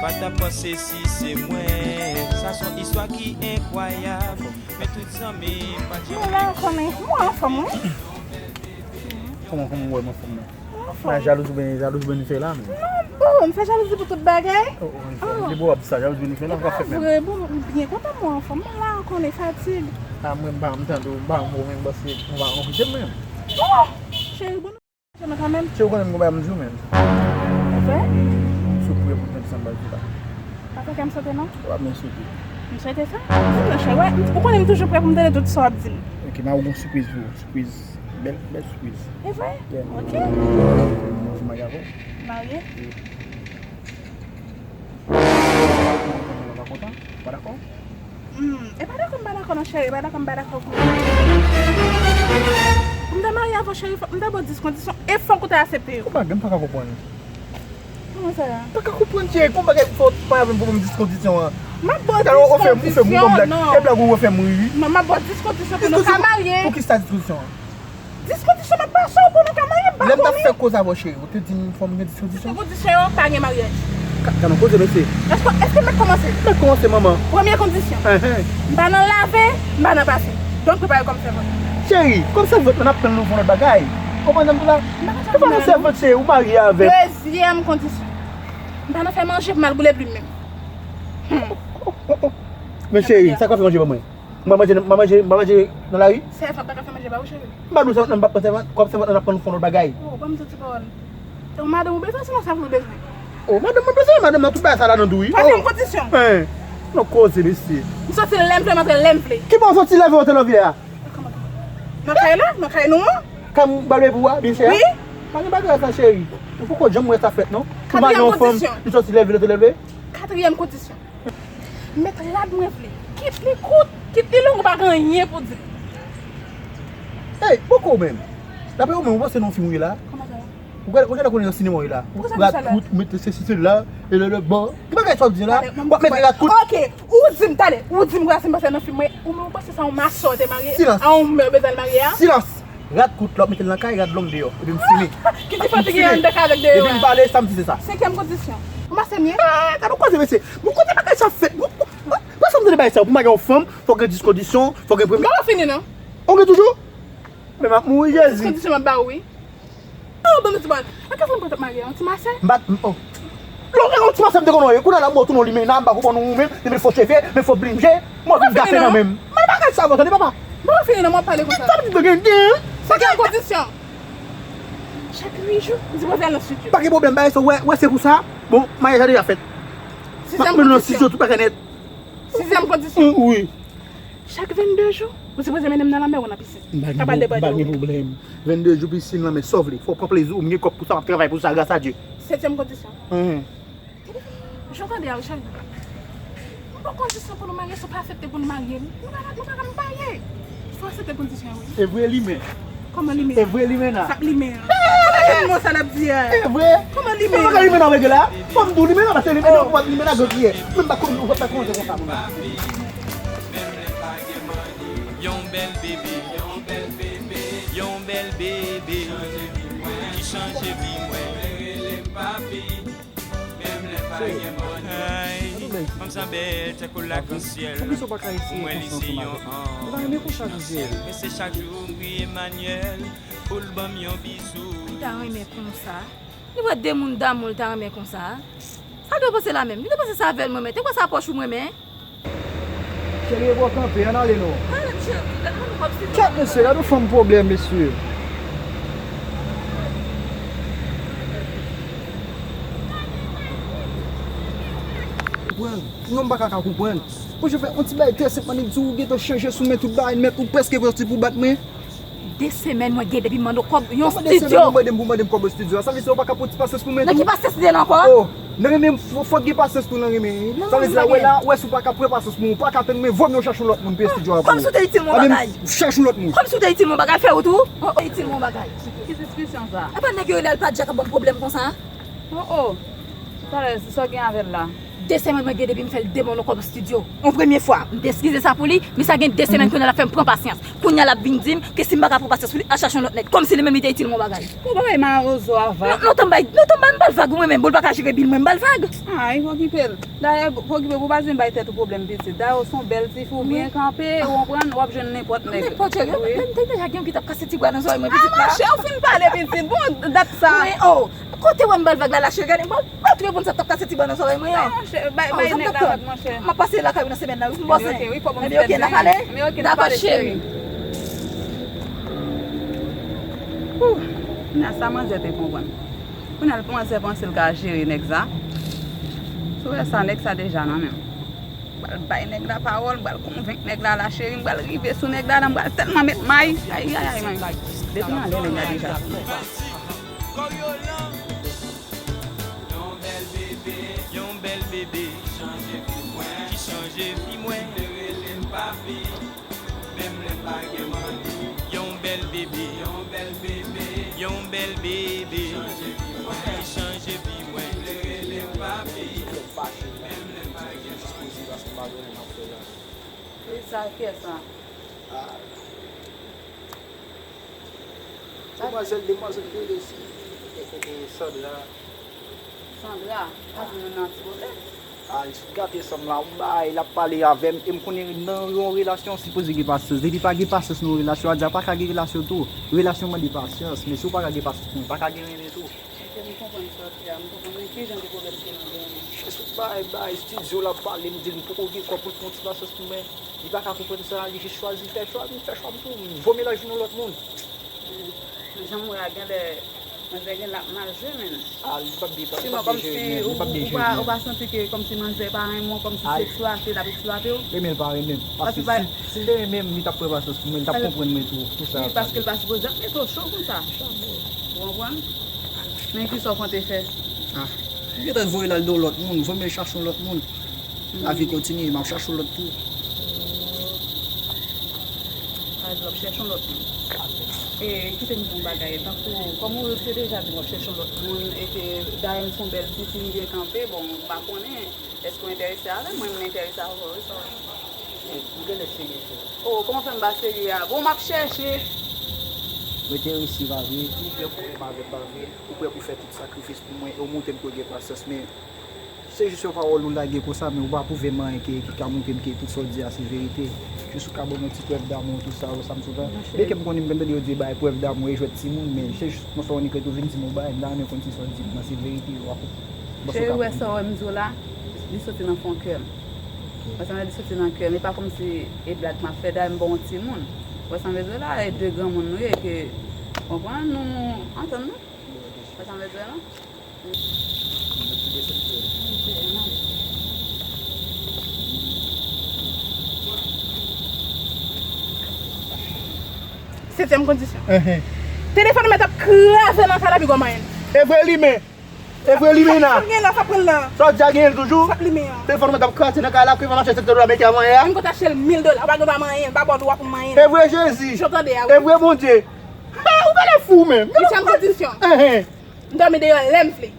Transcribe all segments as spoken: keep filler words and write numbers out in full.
Pa ta panse si se mwen. Sa se yon istwa ki enkwayab. Men tout zanmi m pa di. Mwen la ankò, men mwen anfòm, wi. Kòman, kòman w wè m anfòm nan? Mwen anfòm. Nan jalouzi oubyen, jalouzi oubyen nou fè la menm? Non, bon, m fè jalouzi pou tout bagay. Oh, oh, anfòm. Oh. Depi w ap di sa, jalouzi oubyen nou fè la, nou pa fèt menm. E pa vre, bon, m byen kontan mwen anfòm. Mwen la ankò, men fatig. A, mwen m pa, m tande w, m pa anfòm menm, paske m pa anfòm menm. Oh, cheri, bon. Cheri, ou konnen m gen bagay m di w menm. Vre? M sou prè pou tande sa m pral di la. Pa fè kè m sote non? Ou pa byen sote. M swete sa? Di m non, cheri, wè, ou konnen m toujou prè pou m tande tout sa w ap di m. Ok, m a ou gon sipriz pou ou, sipriz, bèl, bèl sipriz. E vre? Yeah, ok. M anvi marye avè w. Marye? Wi. Ou pa kontan? Ou pa dakò? Hmm, e pa dakò, m pa dakò non, cheri, e pa dakò, m pa dakò. Pou m ta marye avè w, cheri, fòk m ta ba w dis kondisyon, e fòk ou ta aksepte yo. Ou pa, m pa ka konprann. Kòman sa? M pa ka konprann, cheri, kòman bagay fò w pa avè m pou m dis kondisyon an? M ap ba w dis kondisyon, non. E blag ou refè m ri, wi. Non, m ap ba w dis kondisyon pou nou ka marye. Pou ki sa dis kondisyon an? Dis kondisyon m ap pase w pou nou ka marye, m pa konnen. Lè m t ap fè koze avè w, cheri, ou te di m fò m gen dis kondisyon? Dis kondisyon yo, pa gen maryaj. Ka, ka nou koze, mesye. Èske, èske m mèt kòmanse? Mèt kòmanse, manman. Premye kondisyon. Enhen. M pa nan lave, m pa nan pase. Donk, prepare kòm sèvant. Cheri, kòm sèvant, n ap tann nou fè yon lòt bagay. Ou konprann sa m di w la? M pa konn sa. Se pa yon sèvant, cheri, ou marye avè m. Dezyèm kondisyon. M pa nan fè manje pou m al boule plim menm. Hmm. Oh, oh, oh. Men cheri, sa k ap fè manje ban mwen? M pa manje, m pa manje, m pa manje nan lari? Sèvant pa ka fè manje ba ou, cheri. M pa di w sèvant nan, m pa pran sèvant, kòm sèvant nan ap pran nou fè yon lòt bagay. Oh, ban m yon ti pawòl. E yon madanm ou bezwen, sinon sèvant ou bezwen? Oh, madanm mwen bezwen, madanm nan tout bagay sa ladan tou, wi. Twazyèm kondisyon. Hein. Nou koze, mesye. M soti lè m vle, m antre lè m vle. Ki bò w soti lè w antre nan vil la? Nan kay la, nan kay nou an. Kay m ba l pou ou a, byen chè a? Wi. Pa gen bagay sa, cheri. Ou poko janm wè sa fèt, non. Ou marye yon fanm, li soti lè l vle, antre lè l vle. Katriyèm kondisyon. Met rad mwen vle. Kit li kout, kit li long, ou pa gen anyen pou di m. Ey, poko menm. Daprè ou menm, ou panse nan yon fim ou ye la? Kòman sa? Ou gade, ou gade konnen nan sinema ou ye la. Rad kout, ou mete sesi sela, e lè lè bon. Ki bagay sa w ap di la? W ap mete rad kout. Ok, ou di m, tande, ou di m konsa si m panse nan fim mwen, ou menm ou panse se yon masè w te marye, a yon mè w bezwen al marye a? Silans. Rad kout la, w ap mete l nan kay, rad long deyò. Epi m fini. Ki diferans ki gen anndan kay avèk deyò a? Depi m pale, sa m di se sa. Senkyèm kondisyon. Ou masè m ye? Eh, gade yon koze, mesye. Bon, kote bagay sa fèt? Bon, bon, bon, sa m tande bagay sa. Pou marye yon fanm, fò gen dis kondisyon, fò gen premye. M pa fini, non. Ou gen toujou? Men m ap mouri, Jezi. Dis kondisyon m ap ba ou, wi. Oh, ban m di bòn. An ka fanm pran tèt marye, yon ti masè? M pa, m, oh. Lò, e yon ti masè m te konn wè. Kounye a la, mwen tounen limena, m pa konprann ou menm, li met fo cheve, met fo blinje. Mwen vin gate nan men m. Mwen pa ka sa, tande papa. Mwen fini nan mwen pale konsa. Sa vle di gen, gen. Sa ki an kondisyon? Chak uit jou, m sipoze al nan estidyo. Pa gen pwoblèm, bagay sa, wè, wè, se pou sa. Bon, maryaj la deja fèt. Sizyèm kondisyon. Mwen nan estidyo, tout bagay nèt. Sizyèm kondisyon. Wi. Chak vennde jou, ou sipoze mennen m nan lanmè ou nan pisin. M pa gen pwoblèm. Vennde jou, pisin, lanmè, sa w vle. Fò w pran plezi w, m gen kòb pou sa, m ap travay pou sa, gras a Dye. Setyèm kondisyon. Jan w tande a, Richard, m poko kondisyon pou nou marye, si w pa aksepte pou nou marye, nou pa, nou pa ka marye. Fò w aksepte kondisyon an, wi. E vre limen. Kòman limen? E vre limen la. Sa k limen an? Kòman limen sa l ap di a? E vre. Kòman limen an? Kòman limen an rege la? Fò m di w limen an, paske limen an, ou pa limen an, gran kiyè. Menm pa konn, ou pa konn konsa pou mwen. Yon bèl bebe, yon bèl bebe, yon bèl bebe ki chanje vi mwen. Ay, fanm sa bèl tankou lakansyèl. Pou mwen li se yon anj. Men se chak jou m kriye Emmanuel pou l ban m yon bizou. Li ta renmen konsa. Li wè de moun damou l ta renmen konsa. Sa l dwe panse la menm? Li dwe panse sa avè l mwen menm. Te kwè sa pòch ou mwen menm? Cheri, e bò kanpe, ann ale non. Kèt mesye, gade yon fanm pwoblèm, mesye. Konprann. Non, m pa ka, ka konprann. Bon, je fè yon ti bagay trè senp, man, li di w gentan chanje sou mwen tout bagay nèt, ou prèske pati pou bat mwen. De semèn mwen gen depi m mande w kòb yon estidyo. Kòman de semèn ou mande m pou mande m kòb estidyo a? Sa vle di ou pa ka pran ti pasyans pou mwen tou? Nan ki pasyans li te la ankò? Oh, nan renmen m, fò, fòk gen pasyans tou nan renmen. Sa vle di la, wè la, wè si w pa ka pran pasyans pou mwen, ou pa ka tann mwen, vò mye w chache yon lòt moun pou estidyo a pou ou. Kòmsi w te itil mwen yon bagay. Chache yon lòt moun. Kòmsi w te itil mwen yon bagay, fè ou tou. Oh, oh, itil mwen yon bagay. Ki ekspresyon sa? E pa nèg yo rele al pa Jack ap ban m pwoblèm konsa? Oh, oh. Talè, sa w gen avè l la? de semèn mwen gen depi m fè l de mòn nan kòb estidyo. Yon premye fwa, m te eskize sa pou li, men sa gen de semèn kounye a l ap fè m pran pasyans. Kounye a l ap vin di m ke si m pa ka pran pasyans pou li, al chache yon lòt nèg. Kòmsi li menm li te itil m yon bagay. Ou pa bay mawozo a vag. Non, non, tann bay, non, tann bay, m ba l vag, mwen menm, bon, l pa ka jere bil mwen, m ba l vag. Ah, i okipe l. Dayè, pou okipe pou pa jen bay tèt ou pwoblèm pitit. Dayè, ou se yon bèl tifi, ou byen kanpe, ou konprann, w ap jwenn nenpòt nèg. Nenpòt nèg. Wi. Menm te deja gen yon ki t ap kase ti bwa nan zòrèy mwen, pitit la. Ah, monchè, ou fin pale pitit. Bon, dat sa. Wi, oh. Kote w wè m ba l vag la, lache, gade, m pa, m pa t reponn sa t ap kase ti bwa nan zòrèy mwen an. Ah, monchè, bay, bay nèg la vag, monchè. M ap pase lakay ou nan semèn nan, wi, pou m bòse. Ebyen, oke, wi, fò m fè zen. Ebyen, oke, n a pale, cheri. Dakò, cheri. Ouh, kounye a sa manzè te konprann. Kounye a manzè panse l ka jere nèg sa. Si w wè sa, nèg sa deja nan men m. M pral bay nèg la pawòl, m pral konvenk nèg la la cheri, m pral rive sou nèg la, m pral tèlman met may. Ay, ay, ay, man. Depi m ale nèg la deja. Yon bèl bebe, yon bèl bebe, ki chanje vi mwen, ki chanje vi mwen. Yo rele m papi. Menm lè m pa gen manmi. Yon bèl bebe. Yon bèl bebe. Yon bèl bebe. Ki chanje vi mwen. Ki chanje vi mwen. Yo rele m papi. Menm lè m pa gen manmi. Dispoze paske m pa gen anyen m ap fè la. E sa, kiyès sa? Ah. Demwazèl, demwazèl ki rele si, e, e, e, Sandra. Sandra, pa di nou nan ti pwoblèm. Ah, li sot gate sanm la, yon bagay, l ap pale avè m, e m konnen nan yon relasyon, sipoze gen pasyans. Depi pa gen pasyans nan yon relasyon, a di a pa ka gen relasyon tou. Relasyon mande pasyans, men si w pa ka gen pasyans pou mwen, pa ka gen renmen tou. Ok, m konprann sa w di a, m konprann, men ki jan de pwoblèm ke nou genyen? Se sot bay, bay, estidyo l ap pale, m di l m poko gen kòb pou l fè yon ti pasyans pou mwen. Li pa ka konprann sa, li jis chwazi fè chwa, m fè chwa m tou, m voye l al jwenn yon lòt moun. Men jan m wè a, genlè manzè gen l ap mal jwe, menn. Ah, li p ap byen, li p ap byen jere, menn, li p ap byen jere, menn. Ou pa santi ke kòmsi manzè pa renmen w, kòmsi se eksplwate l ap eksplwate w? Renmen l pa renmen m. Paske si, si l te renmen m, li t ap pran pasyans pou mwen, li t ap konprann mwen tou, tou sa. Wi, paske l pa sipoze ap mete w cho konsa. Ou konprann? Men kisa w konte fè? Ah, m gentan voye l al do lòt moun, voye m al chache yon lòt moun. Lavi kontinye, m ap chache yon lòt tou. Alò, w ap chèche yon lòt moun. E, kite m di w yon bagay, tankou, kòm ou te deja di w ap chèche yon lòt moun, e ke dayè m se yon bèl tifi, m byen kanpe, bon, m pa konnen, èske w enterese avè m? Mwen, m enterese avè w, wi, sa w wè. M genlè serye tou. Oh, kòman fè m pa serye a? Bon, m ap chèche. Mwen enterese pa vre, ou prè pou renmen avè m pa vre, ou prè pou fè tout sakrifis pou mwen, e w montre m ke w gen pasyans, men se jis yon pawòl ou lage konsa, men ou pa pwouve m anyen ki, ki ka montre m ke tout sa w di a se verite. Jis ou ka ban m yon ti prèv damou, tout sa, ou sa m sou tan. Byen ke m konnen m konn tande yo di bay prèv damou e jwèt timoun, men se jis konsa w annik ret ou vin di m yon bagay, m ta renmen konn si sa w di m nan se verite, w ap, w ap Cheri, ou wè sa w wè m di w la? Li soti nan fon kè m. Ou wè sa m vle di, soti nan kè m. E pa kòmsi e blag m ap fè, dayè m pa yon timoun. Ou wè sa m vle di w la? E de granmoun nou ye ke, konprann, nou antann nou. Ou wè sa m vle di w la? Setyèm kondisyon. Telefòn mèt ap kraze nan kay la, pi gòm anyen. E vre, limen. E vre, limen la. Sa gen la, sa pran la. Sa w di a genyen l toujou? Sa limen an. Telefòn mwen t ap kraze nan kay la, ke va mache sektè dola mete a manyen a. Mwen konn achte l mil dola, ou pa gen dwa manyen, pa bò dwa pou manyen. E vre, Jezi. Jan w tande a, wi. E vre, Bondye. Ha, ou genlè fou menm. Huitième condition. Enhen. M dòmi deyò lè m vle.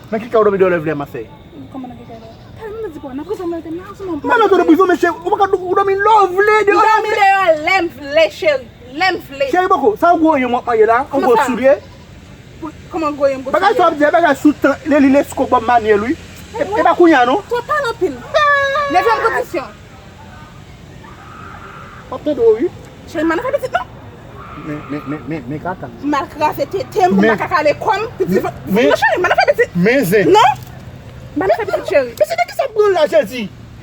Nan ki kay ou dòmi deyò lè w vle a, ma sè? Kòman nan ki kay la? Tèlman nan di pa w nan prizon mwen te nan sou non. Mwen nan prizon, mesye, ou pa ka, ou dòmi lè w vle deyò lè w vle. M dòmi deyò lè m vle, cheri. Lè m vle. Cheri, poko, sa yon gwo yon m ap manyen la, yon gwo soulye. Kòman gwo yon m gwo soulye? Bagay sa w ap di a, bagay sou tan, Leli Lesko, Bob Manuel, wi. E, e pa kounye a, non. Twòp pale anpil. Nevyèm kondisyon. W ap tande w, wi. Cheri, m pa nan fè pitit, non. Men, men, men, men, men, kaka. M al kraze tete m pou m pa ka kale kò m. Pitit, non, cheri, m pa nan fè pitit. Men zen. Non. M pa nan fè pitit, cheri. Mesye, de kisa w ap pran la, Jezi?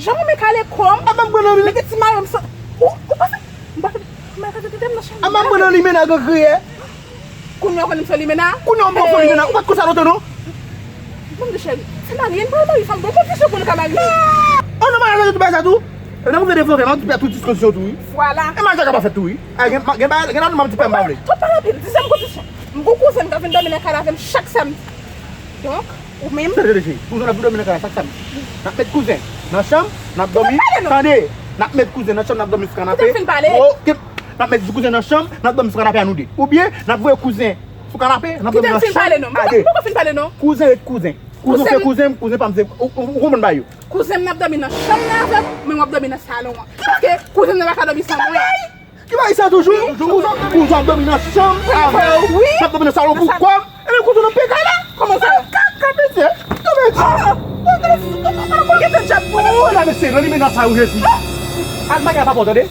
Jan mwen kale kò m. A, m ap pran nan li. Mete ti mayo m san. Ou, ou pa fè. M pa fè. M pa fè tete m nan cheri. A, m ap pran nan li, men nan gran kriyè. Kounye a w konnen m se limena? Kounye a w konnen m se limena? Ou pa t konn sa lontan, non? Bon, cheri, se marye, n pral marye, fanm, bon kondisyon pou nou ka marye. Oh non, marye, tout bagay sa tou. E nan move devan, m ap di pè tout diskondisyon tou, wi. Vwala. E marye sa ka pa fèt tou, wi. A, gen, gen, gen, gen nan nou m ap di pè m pa vle. Twòp pale anpil, dizyèm kondisyon. M gon kouzen m ka vin dòmi nan kay la avè m chak samdi. Donk, ou menm. Tande, tande, cheri. Kouzen ap vin dòmi nan kay la chak samdi. N ap met kouzen nan chanm, n ap dòmi. Tande. N ap met kouzen nan chanm, n ap dòmi sou kanape. Kite m fin pale. N ap met kouzen nan chanm, n ap dòmi sou kanape a nou de. Oubyen, n ap voye kouzen sou kanape, n ap dòmi nan chanm a de. Kite m fin pale non. M poko fin pale non. Kouzen ret kouzen. Kouzen fè kouzen m, kouzen pa m se, ou, ou, ou konprann bagay yo? Kouzen m nan ap dòmi nan chanm nan avè m, men w ap dòmi nan salon an. Paske kouzen m nan pa ka dòmi san mwen. Ki bagay sa toujou? Kouzen, kouzen ap dòmi nan chanm avè w, wi, l ap dòmi nan salon pou kòb. Ebyen kouzen w nan pekay la. Kòman sa? Kaka mesye. Kaka mesye. Kaka mesye. Kaka mesye. Kaka mesye. Kaka mesye. Lè li menas sa yo Jezi. Al mache a papa w tande.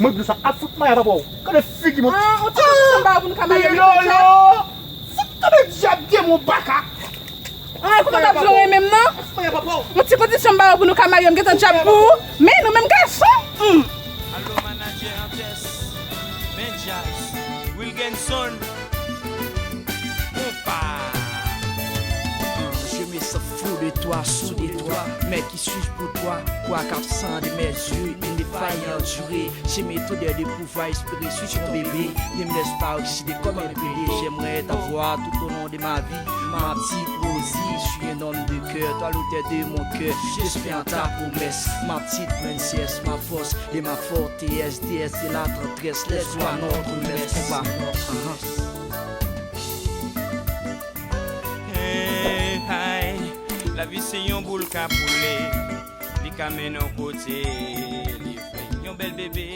Mwen di sa, al fout mache a papa w. Gade figi mwen. Ah, ou ti konn sa ba pou nou ka mache. Yo, yo. Fout tande dyab demon baka. An, kouman w t ap jwe menm nan? Yon ti kondisyon m ba ou pou nou ka marye, m gentan djab pou ou. Men nou menm gason. Hmm. Alo, manager Antes, men djaz, Wilgenson, konpa. Je me sens fou de toi, sous de toi, mais qui suis-je pour toi? Quoi qu'absent de mes yeux, il me faille endurer. J'ai mes odeurs de pouvoir espérer, suis ton bébé. Ne me laisse pas oxyder comme un bébé. J'aimerais t'avoir tout au long de ma vie. Ma petite Rosie, je suis un homme de cœur. Toi, l'auteur de mon cœur, j'espère en ta promesse. Ma petite princesse, ma force et ma forteresse, déesse de la tendresse, laisse voir notre messe. Combat. Uh-huh. Hey, hey, lavi se yon boul k ap woule, li ka mennen w kote li vle. Yon bèl bebe.